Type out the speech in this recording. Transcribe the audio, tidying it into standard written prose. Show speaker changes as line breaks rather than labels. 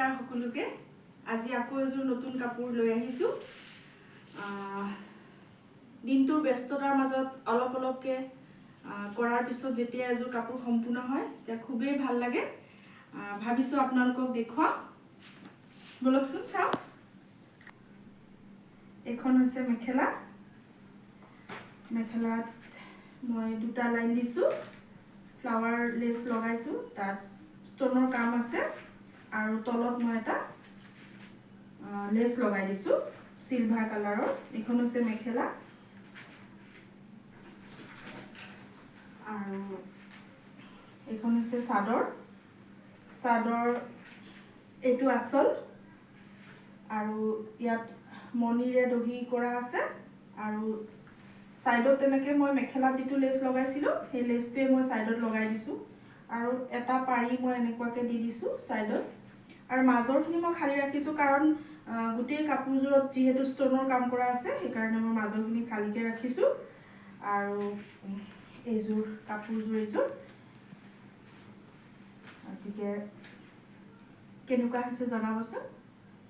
নমস্কাৰ সকলোকে। আজি আকৌ এযোৰ নতুন কাপোৰ লৈ আহিছোঁ। দিনটোৰ ব্যস্ততাৰ মাজত অলপ অলপকৈ কৰাৰ পিছত যেতিয়া এযোৰ কাপোৰ সম্পূৰ্ণ হয়, তেতিয়া খুবেই ভাল লাগে। ভাবিছোঁ আপোনালোকক দেখুৱাম। ব'লকচোন চাওঁ। এইখন হৈছে মেখেলা। মেখেলাত মই দুটা লাইন দিছোঁ, ফ্লাৱাৰ লেচ লগাইছোঁ, তাৰ ষ্ট'নৰ কাম আছে আৰু তলত মই এটা লেচ লগাই দিছোঁ চিলভাৰ কালাৰৰ। এইখন হৈছে মেখেলা আৰু এইখন হৈছে চাদৰ। চাদৰ এইটো আচল আৰু ইয়াত মণিৰে দহি কৰা আছে আৰু ছাইডত তেনেকৈ মই মেখেলা যিটো লেচ লগাইছিলোঁ, সেই লেচটোৱে মই ছাইডত লগাই দিছোঁ আৰু এটা পাৰি মই এনেকুৱাকৈ দি দিছোঁ ছাইডত আৰু মাজৰখিনি মই খালী ৰাখিছোঁ, কাৰণ গোটেই কাপোৰযোৰত যিহেতু ষ্ট'নৰ কাম কৰা আছে, সেইকাৰণে মই মাজৰখিনি খালীকৈ ৰাখিছোঁ। আৰু এইযোৰ কাপোৰযোৰ এইযোৰ। গতিকে কেনেকুৱা হৈছে জনাবচোন।